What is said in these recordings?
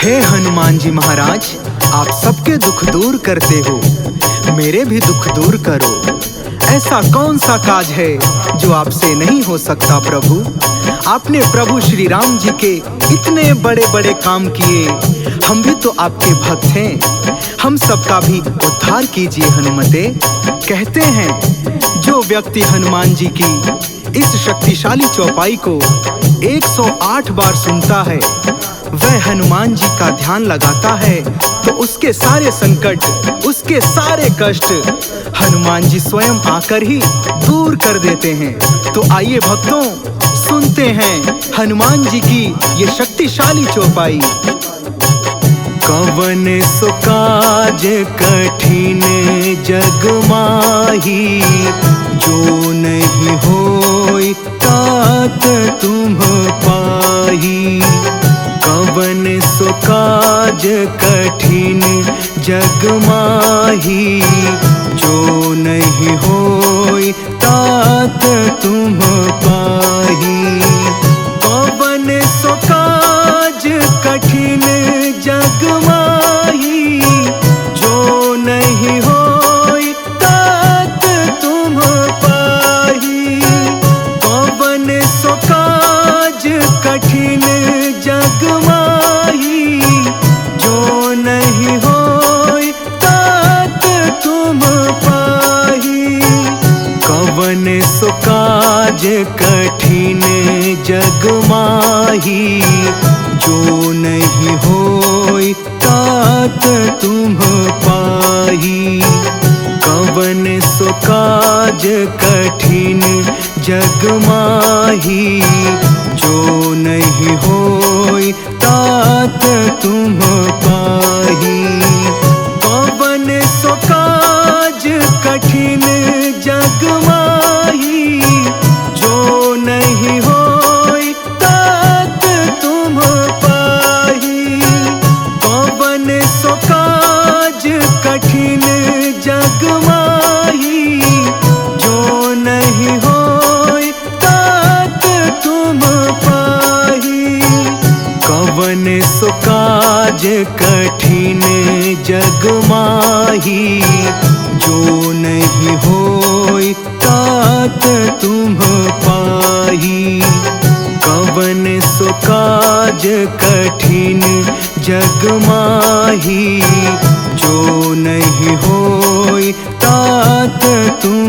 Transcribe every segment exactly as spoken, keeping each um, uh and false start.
हे हनुमान जी महाराज, आप सबके दुख दूर करते हो, मेरे भी दुख दूर करो। ऐसा कौन सा काज है जो आपसे नहीं हो सकता प्रभु? आपने प्रभु श्री राम जी के इतने बड़े बड़े काम किए, हम भी तो आपके भक्त हैं, हम सबका भी उद्धार कीजिए हनुमते। कहते हैं, जो व्यक्ति हनुमान जी की इस शक्तिशाली चौपाई को एक सौ आठ बार सुनता है, वह हनुमान जी का ध्यान लगाता है, तो उसके सारे संकट, उसके सारे कष्ट हनुमान जी स्वयं आकर ही दूर कर देते हैं। तो आइए भक्तों, सुनते हैं हनुमान जी की ये शक्तिशाली चौपाई। कवन सो काज कठिन जग माही, जो नहीं होई तात तुम पाही। कवन सो काज कठिन जग माही, जो नहीं होई तात तुम पाही। कवन सो काज कठिन जग माही, जो नहीं होई तात तुम पाही। कवन सो काज कठिन जग माही, जो नहीं होई तात तुम पाही। कवन सो काज कठिन जग माही, जो नहीं होई तात तुम पाही। कवन सो काज कठिन जग माही, जो नहीं होई तात तुम पाही। कवन सो काज कठिन जग माही, जो नहीं होई तात तुम पाही। कवन सो काज कठिन जग माही, जो नहीं होई तात तुम पाही। कवन सो काज कठिन जग माही, जो नहीं होई तात तुम पाही। कवन सो काज कठिन जग माही, जो नहीं होई तात तुम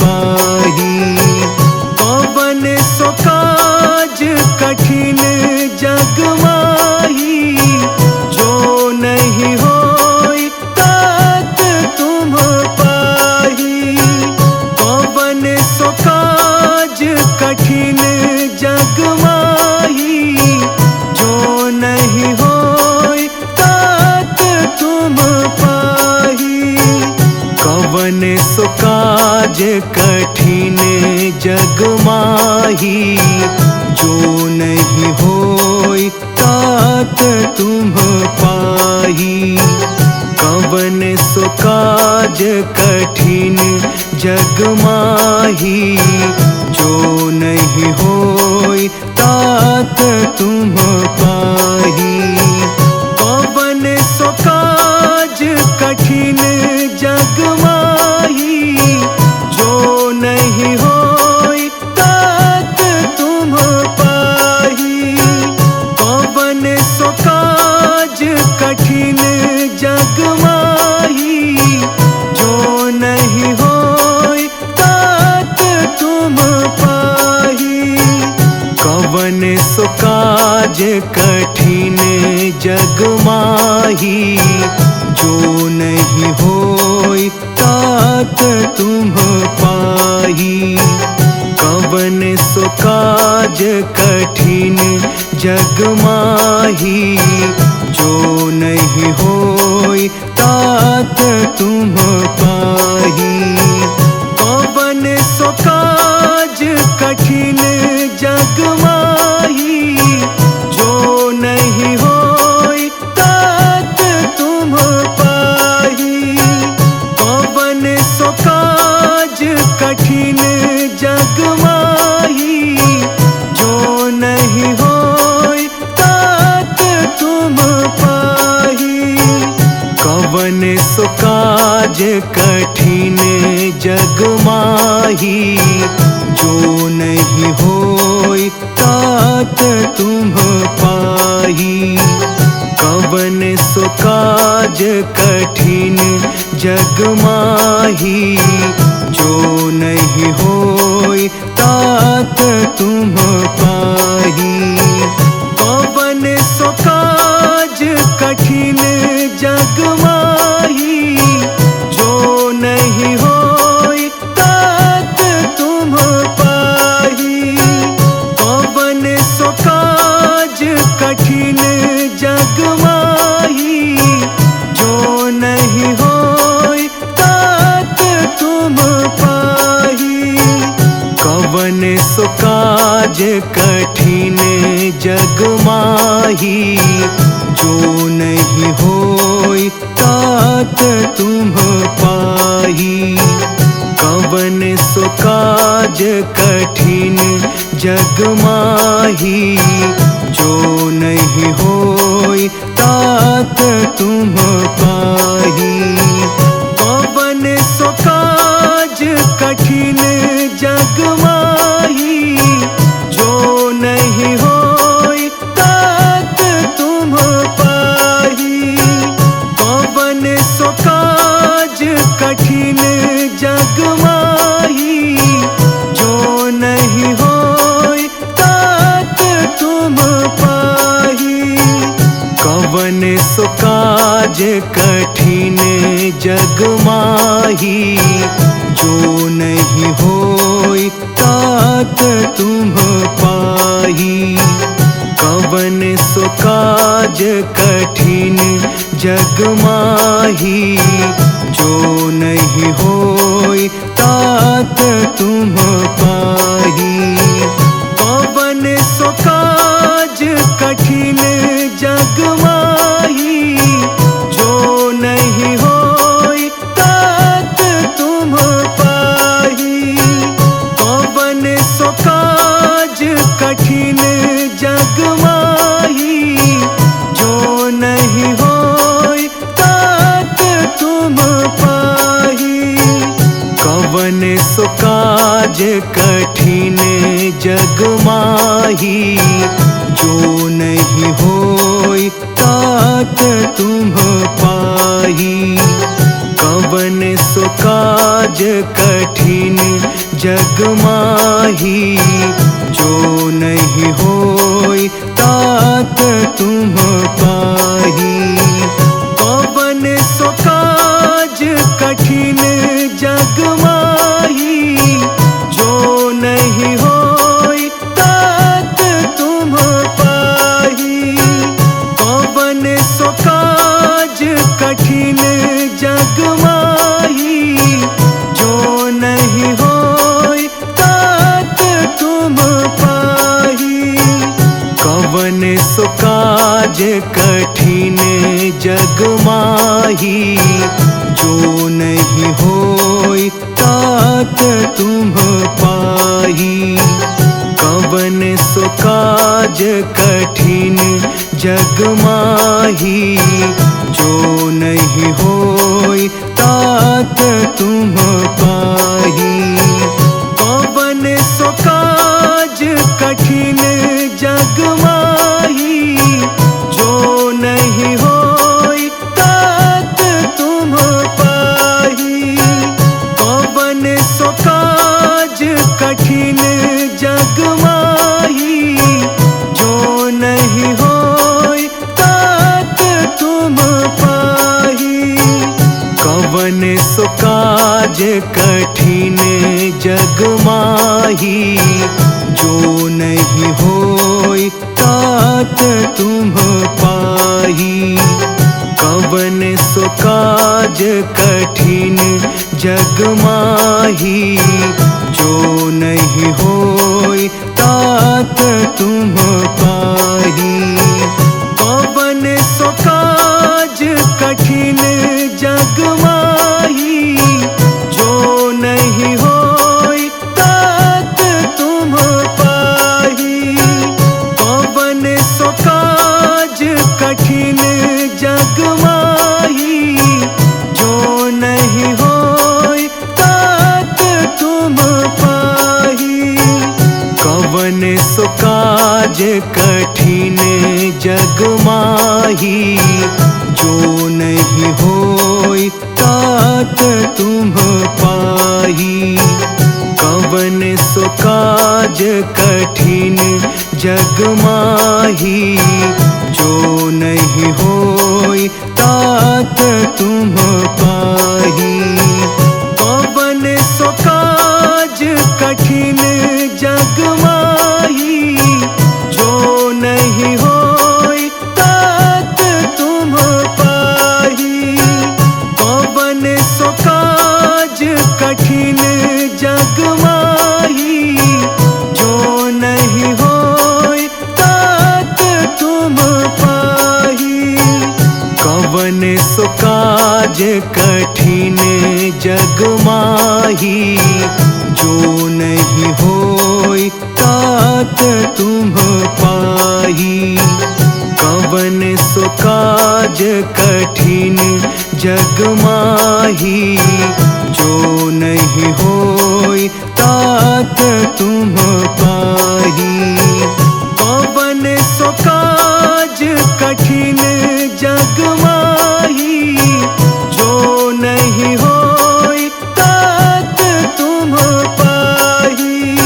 पाही। कवन सो काज कठिन जग माही, जो नहीं होई तात तुम पाही। कवन सो काज कठिन जग माही, जो नहीं होई तात तुम पाही। कवन सो काज कठिन जग माही, जो नहीं होई तात तुम पाही। कवन सो काज कठिन जग माही, जो नहीं होई तात तुम पाही। कवन सो काज कठिन जग माही, जो नहीं होई तात तुम पाही। कवन सो काज कठिन जग माही, जो नहीं होई तात तुम पाही। कवन सो काज कठिन जग माही, जो नहीं होई तात तुम पाही। कवन सो काज कठिन जग माही, जो नहीं होई तात तुम पाही। कवन सो काज कठिन जग माही, जो नहीं होई तात तुम पाही। कवन सो काज कठिन जग माही, जो नहीं होई तात तुम कठिन जग माही, जो नहीं होई तात तुम पाही। कवन सो काज कठिन जग माही, जो नहीं होई तात तुम पाही। कवन सो काज कठिन जग माही, जो नहीं होई तात तुम पाही। कवन सो काज कठिन जग माही, जो नहीं होई तात तुम पाही। कवन सो काज कठिन जग माही, जो नहीं होई तात तुम पाही। कवन सो काज कठिन जग माही, जो नहीं होई तात तुम पाही। कवन सो काज कठिन जग माही, जो नहीं होई तात तुम पाही। कवन सो काज कठिन जग माही, जो नहीं होई तात तुम पाही। कवन सो काज कठिन जग माही, जो नहीं होई तात तुम पाही। कवन सो काज कठिन जग माही, जो नहीं होई तात तुम पाही। कवन सो काज कठिन जग माही, जो नहीं होई तात तुम पाही। कवन सो काज कठिन जग माही, जो नहीं होई तात तुम पाही। कवन सो काज कठिन जग माही, जो नहीं होई तात तुम पाही। कवन सो काज कठिन जग माही, जो नहीं होई तात तुम पाही। कवन सो काज कठिन जग माही, जो नहीं होई तात तुम पाही। कवन सो काज कठिन जग माही, जो नहीं होई तात तुम पाही। कवन सो काज कठिन जग माही, जो नहीं होई तात तुम पाही। कवन सो काज कठिन जग माही, जो नहीं होई तात तुम पाही। कवन सो काज कठिन जग माही, जो नहीं होई तात तुम पाही। कवन सो काज कठिन जग माही, जो नहीं होई तात तुम पाही। कवन सो काज कठिन जग माही, जो नहीं होई तात तुम पाही। कवन सो काज कठिन जग माही, जो नहीं होई तात तुम पाही। कवन सो काज कठिन जग माही, जो नहीं होई तात तुम पाही। कवन सो काज कठिन जग माही, जो नहीं कठिन जग माही, जो नहीं होई तात तुम पाही। कवन सो काज कठिन जग माही, जो नहीं होई तात तुम पाही। कवन सो काज कठिन जग माही, जो नहीं होई तात तुम पाही। कवन सो काज कठिन जग माही, जो नहीं होई तात तुम पाही। कवन सो काज कठिन जग माही, जो नहीं होई तात तुम पाही। कवन सो काज कठिन जग माही, जो नहीं होई तात तुम पाही। कवन सो काज कठिन जग माही, जो नहीं होई तात तुम पाही।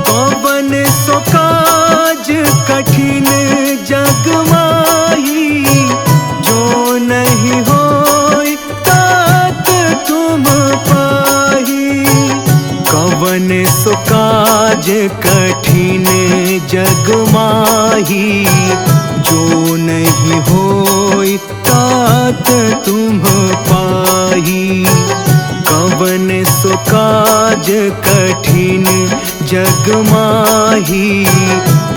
कवन सो काज कठिन जग माही, जो नहीं होई तात तुम पाही। कवन सो काज कठिन जग माही, जो नहीं होई तात तुम पाही। कवन सो काज कठिन जग माही,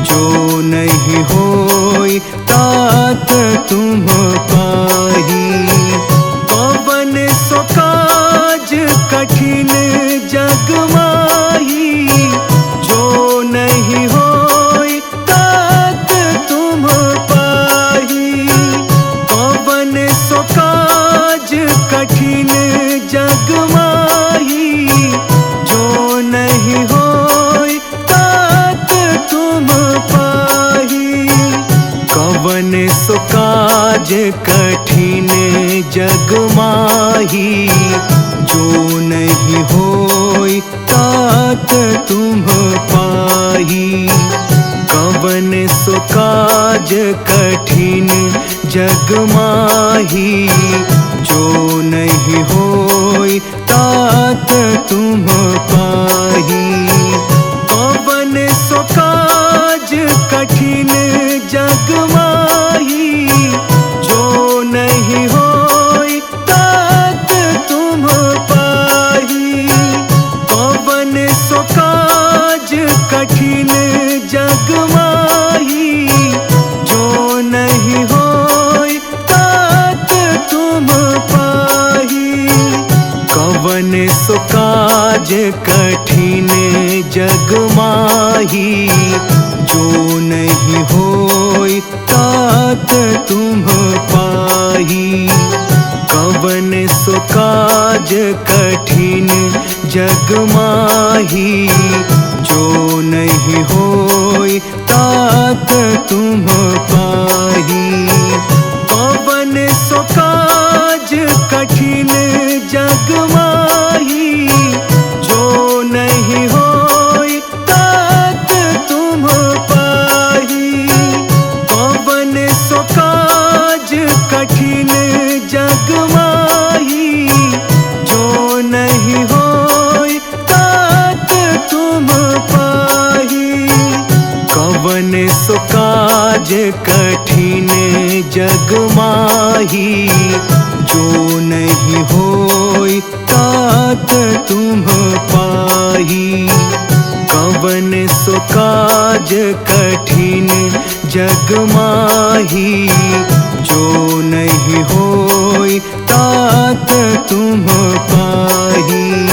जो नहीं होई तात तुम पाही। कवन सो काज कठिन जग माही, जो नहीं होई तात तुम पाही। कवन सो काज कठिन जग माही, जो नहीं होई तात तुम पाही। कवन सो काज कठिन जग माही, जो नहीं होई तात तुम पाही। कवन सो काज कठिन जग माही, जो नहीं होई तात तुम पाही। कवन सो काज कठिन जग माही, जो नहीं होई तात तुम पाही। कवन सो काज कठिन जग माही, जो नहीं होई तात तुम पाही। कवन सो काज कठिन जग माही, जो नहीं होई तात तुम पाही। कवन सो काज कठिन जग माही, जो नहीं होई तात तुम पाही। कवन सो काज कठिन जग माही, जो नहीं होई तात तुम पाही। कवन सो काज कठिन जग माही, जो नहीं होई तात तुम पाही। कवन सो काज कठिन जग माही, जो नहीं होई तात तुम पाही। कवन सो काज कठिन जग माही, जो नहीं होई तात तुम पाही।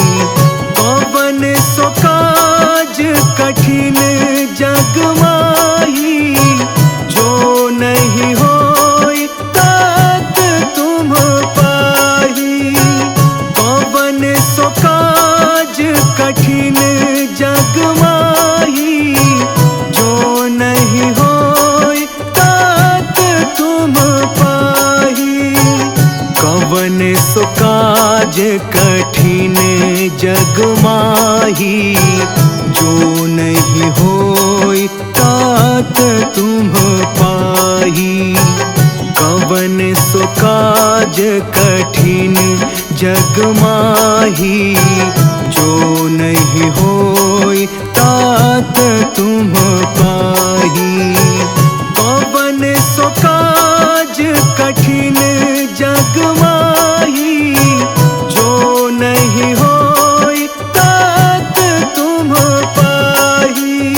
कवन सो काज कठिन जग माही, जो नहीं होई तात तुम पाही। कवन सो काज कठिन जग माही, जो नहीं हो माही, जो नहीं होई तात तुम पाही। कवन सो काज कठिन जग माही, जो नहीं होई तात तुम पाही। कवन सो काज कठिन जग माही, जो नहीं होई तात तुम पाही।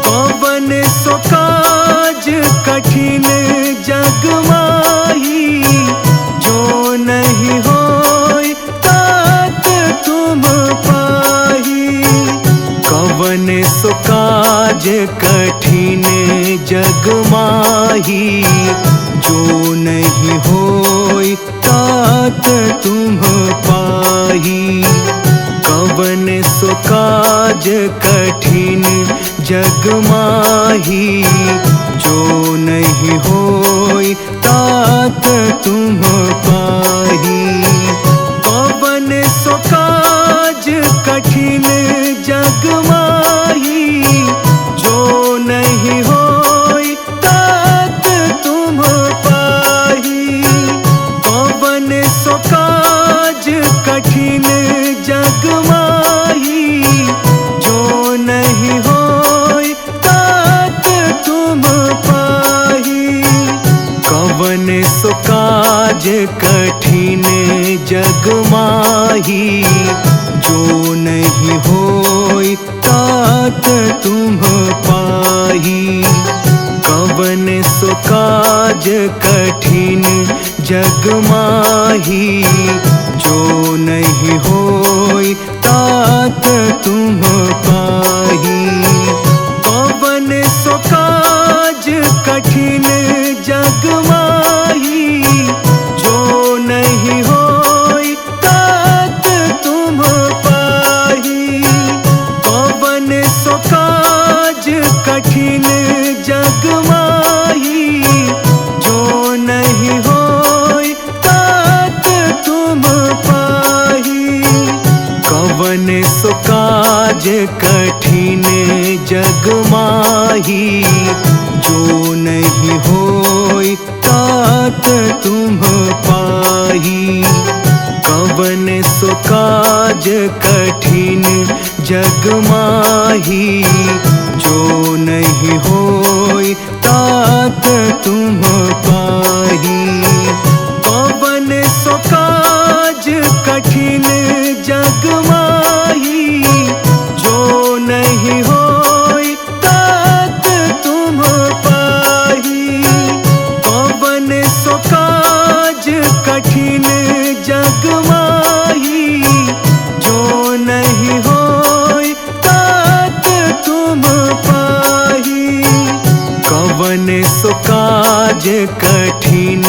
कवन सो काज कठिन जग माही, जो नहीं होई तात तुम पाही। कवन सो काज कठिन जग माही, जो नहीं होई तात तुम पाही। कवन सो काज कठिन जग माही, जो नहीं होई तात तुम पाही। कवन सो काज कठिन जग माही, जो नहीं होई तात तुम पाही। कवन सो काज कठिन जग माही, जो नहीं होई तात तुम पाही। कवन सो काज कठिन जग माही, जो नहीं होई तात तुम पाही। कवन सो काज कठिन जग माही, जो नहीं होई तात तुम पाही। कवन सो काज कठिन जग माही, जो नहीं होई तात तुम पाही। कवन सो काज कठिन जग माही, जो नहीं होई तात तुम पाही। कवन सो काज कठिन जग माही, जो नहीं होई तात तुम पाही। कवन सो काज कठिन जग माही, जो नहीं होई तात तुम पाही। कवन सो काज कठिन जग माही, जो नहीं होई तात तुम पाही। कवन सो काज कठिन जग माही, जो नहीं होई तात तुम पाही। कवन सो काज कठिन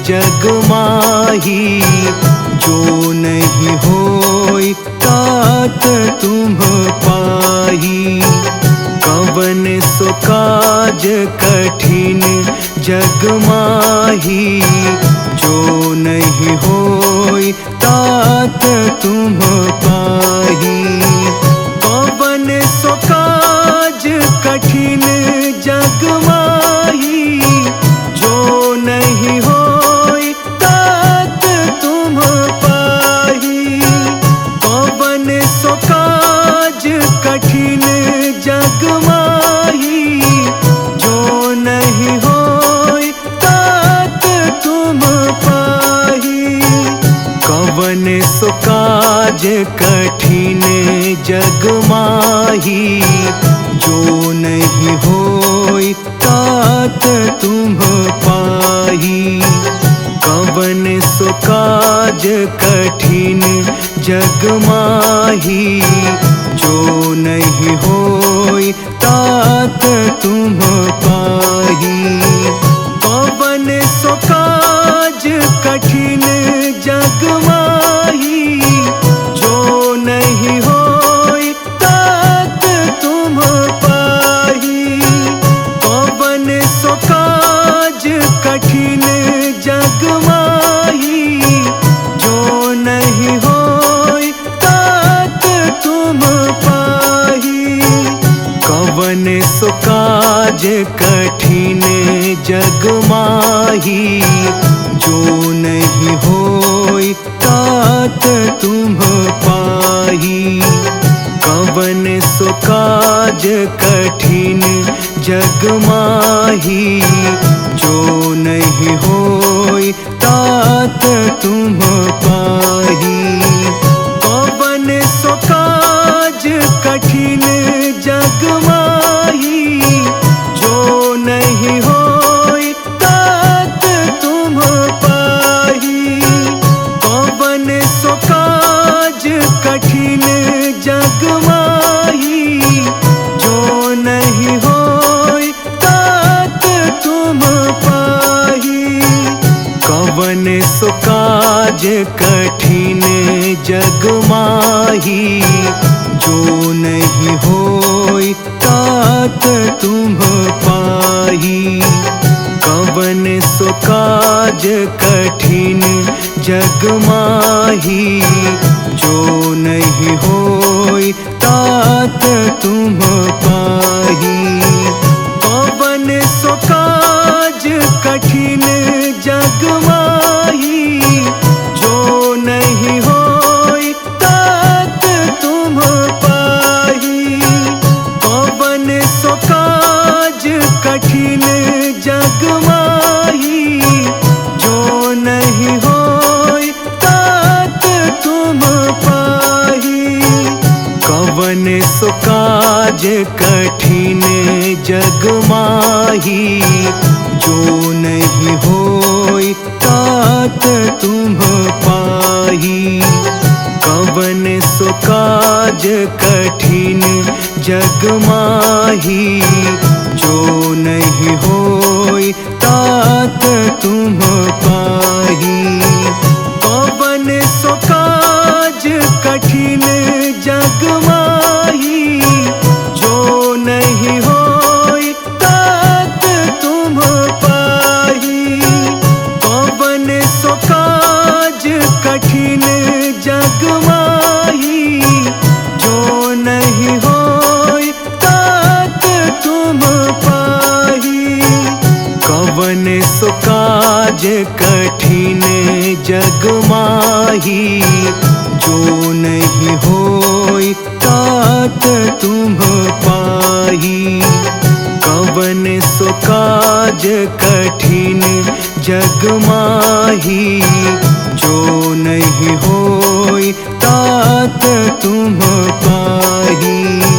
जग माही, जो नहीं होई तात तुम पाही। कवन सो काज कठिन जग माही, जो नहीं होई तात तुम पाही। कवन सो काज कठिन जग माही, जो नहीं होई तात तुम पाही। कवन सो काज कठिन जग माही, जो नहीं होई तात तुम पाही। कवन सो काज कठिन जग माही, जो नहीं होई तात तुम पाही। कवन सो काज कठिन जग माही, जो नहीं होई तात तुम पाही। कवन सो काज कठिन जग माही, जो नहीं होई तात तुम पाही। कवन सो काज कठिन जग माही, जो नहीं होई कठिन जग माही, जो नहीं होई तात तुम पाही। कवन सो काज कठिन जग माही, जो नहीं होई तात तुम पाही। कवन सो काज कठिन जग माही, जो नहीं होई तात तुम पाही। कवन सो काज कठिन जग माही, जो नहीं होई तात तुम पाही। कवन सो काज कठिन जग माही, जो नहीं होई तात तुम पाही। कवन सो काज कठिन जग माही, जो नहीं होई तात तुम पाही। कवन सो काज कठिन जग माही, जो नहीं होई तात तुम पाही। कवन सो काज कठिन जग माही, जो नहीं होई तात तुम पाही। कवन सो काज कठिन जग माही, जो नहीं होई तात तुम पाही। कवन सो काज कठिन जग माही, जो नहीं होई तात तुम पाही। कवन सो काज कठिन जग माही, जो नहीं होई तात तुम पाही। कवन सो काज कठिन जग माही, जो नहीं होई तात तुम पाही। कवन सो काज कठिन जग माही, जो नहीं होई तात तुम पाही। कवन सो काज कठिन जग माही, जो नहीं होई तात तुम पाही।